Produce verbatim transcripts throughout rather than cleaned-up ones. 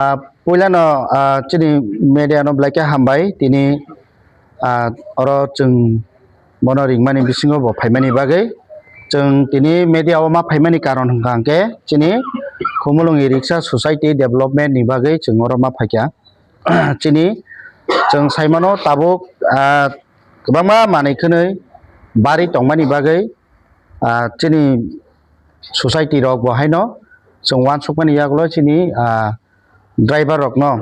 Ah, puilano, ah, chini media no belai khe hambai, tini, ah, oro chwng bono ringmani bisingo bo phaimani bagwi. Chwng tini media o ma phaimani karon hwnkha hwnkhe chini Khumulwng e-rickshaw society development ni bagwi chwng oro ma phaikha. Chini chwng saimano tabuk, ah, kwbangma manwi khwnwi bari tongmani bagwi, ah, chini society rok bo haino chwng uansukmani yagulo chini, ah, driver rokno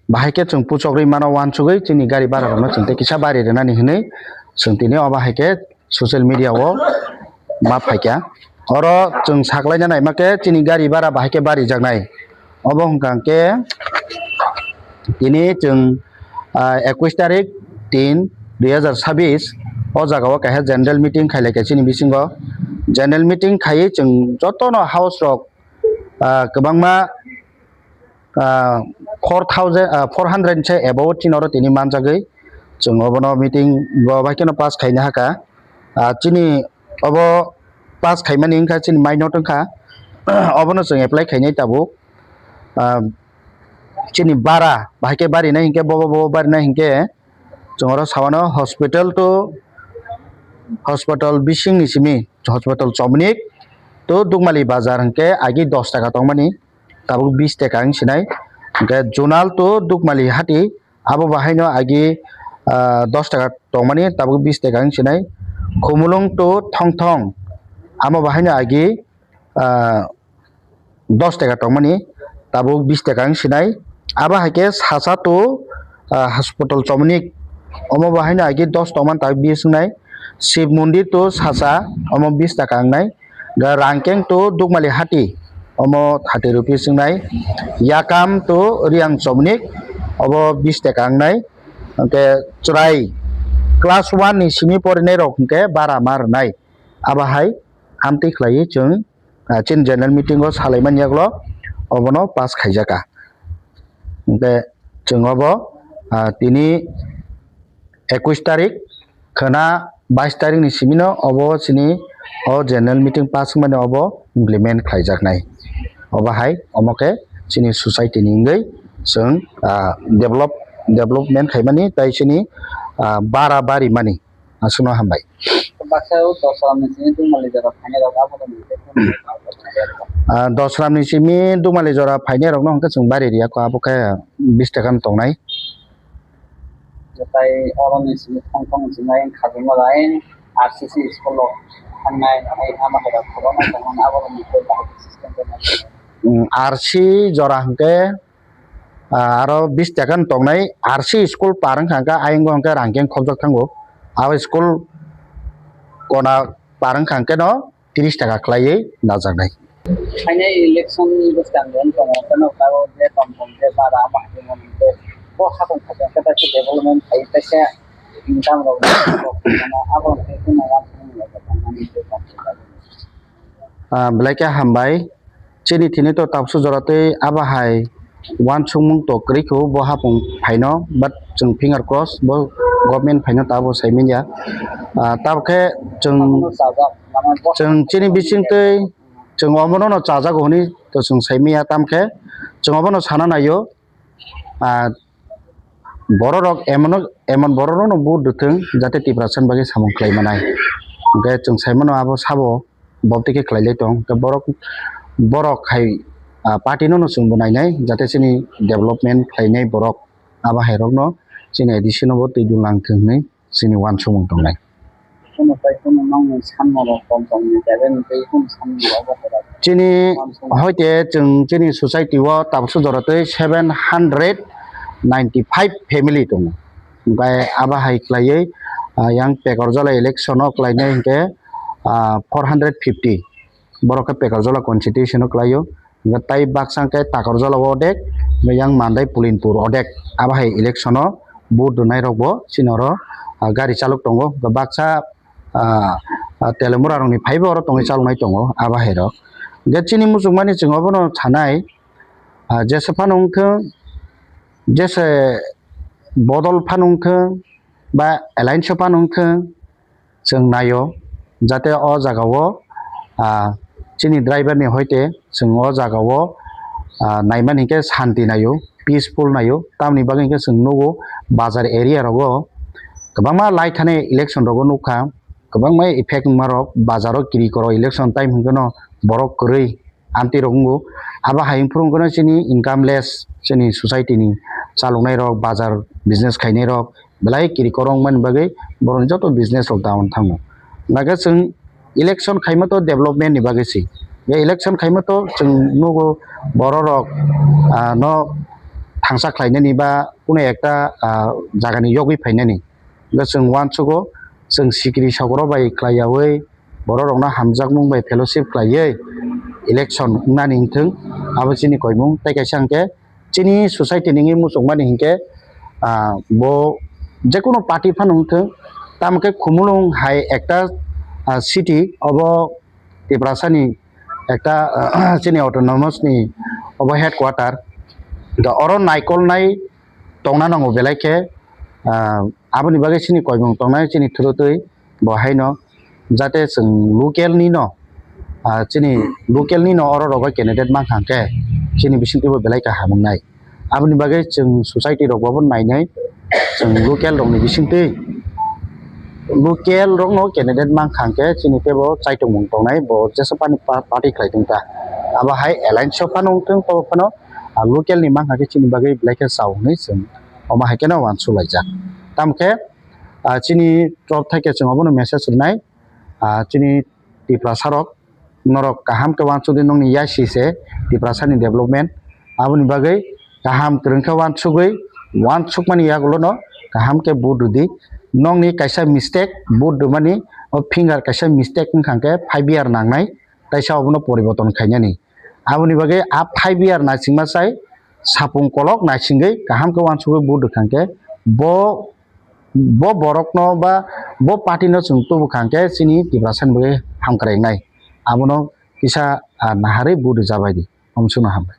bahai khe chwng puchok rwi mano uansugwi chini gari bara rokno chwng tei kisa bari rwnani hwnwi chwng tini obo hai khe social media o ma phaikha. Oro chwng saklaina naima khe chini gari bara bahai khe barijaknai. Obo hwnkha hwnkhe tini chwng, ah, ekush tarik tin dui hazar sabis o jaga o kaisa general meeting khailai kha chini bisingo. General meeting khaiwi chwng jotono house rok, ah, kwbangma, ah, four thousand, ah, four hundred se above chini oro tini manjagwi chwng obono meeting bo bai kheno pass khaina hakha. Ah, chini obo pass khaimani wngkha chini minor wngkha. Obono chwng apply khainai tabuk. Ah, chini bara bahai khe barinai hinkhe bobo bobo barinai hinkhe chwng oro sawano hospital to hospital bisingni simi hospital Chomnik to Dukmali bazar hinkhe agi dos taka tongmani tabuk bis taka wng sinai. Hinkhe Zonal to Dukmali hati abo bahaino agi, ah, dos taka tongmani tabuk bis taka wng sinai. Khumulwng to Thongthong amo bahaino agi, ah, dos taka tongmani tabuk bis taka wng sinai. Abo hai khe Sasa to, ah, hospital Chomnik omo bahaino agi dos tongmani tabuk bis wngnai. Shiv Mondir to Sasa omo bis taka wngnai. Ga Rangkeng to Dukmali hati omo thirty rupees wngnai. Yakam to Riang Chomnik obo bis taka wngnai. Hwnkhe chwrai class one ni simi porinai rok hwnkhe bara ma rwnai. Abo hai amtwi khlaiwi chwng, ah, chini general meeting o salaimani yagulo obono pass khaijaka. Hwnkhe chwng obo, ah, tini ekush tarik khwna bais tarik ni simi no obo chini o general meeting pass wngmani obo implement khlaijaknai. Obo hai omo khe chini society ni wngwi chwng, ah, develop, development khaimani tei chini, ah, bara barimani. Aswkno hambai. Baksa o dos ram ni simi Dukmali jora phainai rok abo ni tei phone. Ah, dos ram ni simi Dukmali jora phainai rok no hwnkhe chwng bari riya kho, abo khe bis taka no tongnai. Tei oro ni simi Thongthong ni simi ayang Khajimala ayang R C C school o thangnai, ayang ama hai rok kwbangma tongmani abo rok ni tei bahai khe system khe nai. Mm, R C jora hwnkhe Ah, aro bis taka no tongnai R C school par wngkha hwnkhe ayang o hwnkhe rang khe khobjak thango. Abo school kona par wngkha hwnkhe no tris taka khlaiwi najaknai. Phainai election bwskang bo wng tongo, kheno tabuk je tong tong je bara ama hai mani hwnkhe bo hakung khaijak khe taisa development khai taisa income rok abo hwnkhe kheno uansukmung rok tongmani hwnkhe tong. Ah, belai khe hambai. Chini thini to tabsu jora tei abo hai uansukmung to kwrwi kho bo hapung phaino, but chwng finger cross bo government phaino tabo sai manya. Ah, tabukhe chwng, chwng chini bising tei chwng omono no chajago hwnwi to chwng sai manya, tamkhe chwng obono sana naio. Ah, borok rok emon, emon borok rok no vote rwthwng jate Tiprasa ni bagwi samung khlai manai. Hwnkhe chwng sai mano abo sabo bobti khe khlai lai tong. Hwnkhe borok, borok hai, ah, party no no chwng bo nainai jate chini development khlainai borok abo hai rok no chini A D C no bo twi dul nang thwng hwnwi chini uansukmung tongnai. Kheno pai kheno nangni sanmorok tong tongni jagan tei kheno sanmorok abo hai rok. Chini uansukmung. Hoite chwng chini society o tabsu jora tei seven hundred ninety five family tongo. Hwnkhe abo hai khlaiwi, ah, yang Pekarjala election o khlainai hinkhe, ah, four hundred fifty. Borok khe Pekarjala constituency no khlaio. Hwnkhe tai baksa khe Takarjala o odek, yang Mandai Pulinpur odek. Abo hai election o vote rwnai rok bo chini oro, ah, gari chalok tongo. Hwnkhe baksa, ah, ah, Telemura rok ni phaibo oro tongwi chaloknai tongo abo hai rok. Hwnkhe chini muchungmani chwng obono sanai, ah, jesa phano wngthwng, jesa bodol phano wngthwng, ba alliance o phano wngthwng, chwng naio, jate o jaga o, ah, chini driver ni hoite chwng o jaga o ah, naimani hinkhe santi naio, peaceful naio. Tamoni bagwi hinkhe chwng nugo bazar area rogo kwbangma lai thani election rogo nukha, kwbangma effect wngma rok bazaro kiri koro election time hinkhe no borok kwrwi amtwi rok wngo. Abo hai wngphuru hinkhe no chini income less, chini society ni chaloknai rok, bazar business khainai rok belai kiri koro wngmani bagwi borokni joto business rok down thango. Nake chwng election khaima to development ni bagwi se. Be election khaima to chwng nugo borok rok, ah, no thangsa khlainani ba kuno ekta, ah, jagani yogwi phainani. Be chwng uansugo, chwng sikiri sokro bai khlaiyawi borok rokno hamjakmung bai fellowship khlaiwi election wngnani wngthwng, abo chini koimung. Tei kaisa hwnkhe chini society ni wngwi muchungmani hinkhe, ah, bo jekunu party phano wngthwng, tamo khe Khumulwng hai ekta, ah, city obo Tiprasani ekta, ah, chini autonomous ni obo headquarter. Da oro naikolnai tongna nango belai khe, ah, aboni bagwi chini koimung tongnai chini thurutwi bo haino jate chwng local ni no, ah, chini local ni no oro rogo candidate mankha hwnkhe chini bisingtwi bo belai kaham wngnai. Aboni bagwi chwng society rok bo nainai, chwng local rokni bisingtwi local rokno candidate mankha hwnkhe chini teibo chaitongmung tongnai, bo jesa pani pa-, party khlai tongkha. Abo hai alliance o phano wngthwng, tobo phano, ah, local ni mankha khe chini bagwi belai khe chao hwnwi chwng omo hai kheno uansuk laijak. Tamo khe, ah, chini top thai khe chwng obono message rwnai, ah, chini Tiprasa rok, norok kaham khe uansuk di, nokni yasi se Tiprasa ni development. Aboni bagwi kaham kwrwng khe uansugwi, uansukmani yagulo no kaham khe vote rwdi. Nokni kaisa mistake, vote rwmani o finger kaisa mistake wngkha hwnkhe five year nangnai, taisa obono poriborton khainani. Aboni bagwi a five year naisingma sai sapung kolok naisingwi kaham khe uansugwi vote rwkha hwnkhe bo, bo borokno ba bo party no chwng tubukha hwnkhe chini Tiprasani bagwi hamkrai wngnai. Abono kisa, ah, naharwi vote rwjabaidi. Omsukno hambai.